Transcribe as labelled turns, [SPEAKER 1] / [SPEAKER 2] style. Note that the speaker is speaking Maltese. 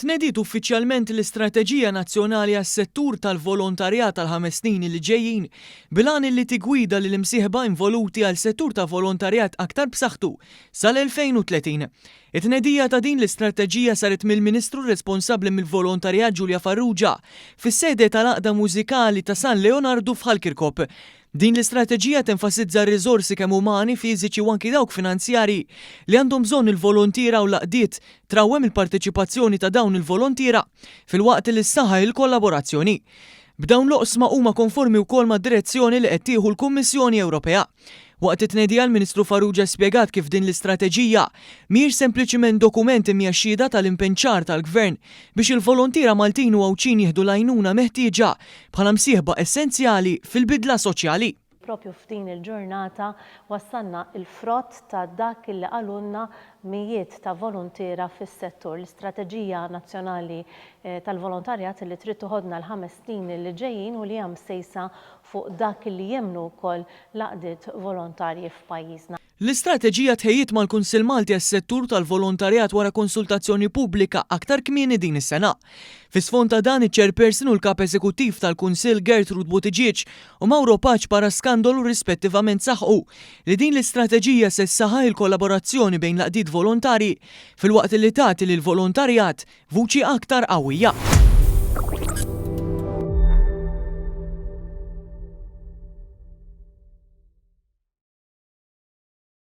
[SPEAKER 1] Tnediet uffiċjalment l-Istrateġija Nazzjonali għas-Settur tal-Volontarjat għall-ħames snin li ġejjin bil-għan li tiggwida lill-imsieħba involuti għal settur ta' volontarjat aktar b'saħħtu sal-2030. It-tnedija ta' din l-istrateġija saret mill-Ministru responsabbli mill-Volontarjat Julia Farrugia fis-sede tal-Għaqda Mużikali ta' San Leonardu f'Ħal Kirkop. Din l-istrateġija tenfasizza r-riżorsi kemm umani, fiżiċi u anki dawk finanzjarji li għandhom bżonn il-volontiera u l-għaqdiet, trawwem il-parteċipazzjoni ta' dawn il-volontiera filwaqt li ssaħħaħ il-kollaborazzjoni. B'dawn l-oqsma huma konformi wkoll mad-direzzjoni li qed tieħu l-Kummissjoni Ewropea. Waqt it-tnedija l-Ministru Farrugia spjegat kif din l-istrateġija mhijiex sempliċiment dokument imma xhieda tal-impenn ċar tal-Gvern biex il-volontiera Maltin u Għawdxin jieħdu l-għajnuna meħtieġa bħala msieħba essenzjali fil-bidla soċjali.
[SPEAKER 2] Propju f'din il-ġurnata wassalna l-frott ta' dak li qalulna mijiet ta' voluntiera fis-settur. L-Istrateġija Nazzjonali tal-Volontarjat li trid toħodna l-ħames snin li ġejjin u li hija msejsa fuq dak li jemmnu wkoll l-għaqdiet volontarji f'pajjiżna.
[SPEAKER 1] L-istrateġija tħejjiet mal-Kunsill Malti għas-Settur tal-Volontarjat wara konsultazzjoni pubblika aktar kmieni din is-sena. Fi sfond ta' dan, iċ-Chairperson u l-Kap Eżekuttiv tal-Kunsill Gertrude Buttigieg u Mauro Pace Parascandolo rispettivament saħqu li din l-istrateġija se ssaħħaħ il-kollaborazzjoni bejn l-għaqdiet volontarji filwaqt li tagħti lill-volontarjat vuċi aktar qawwija.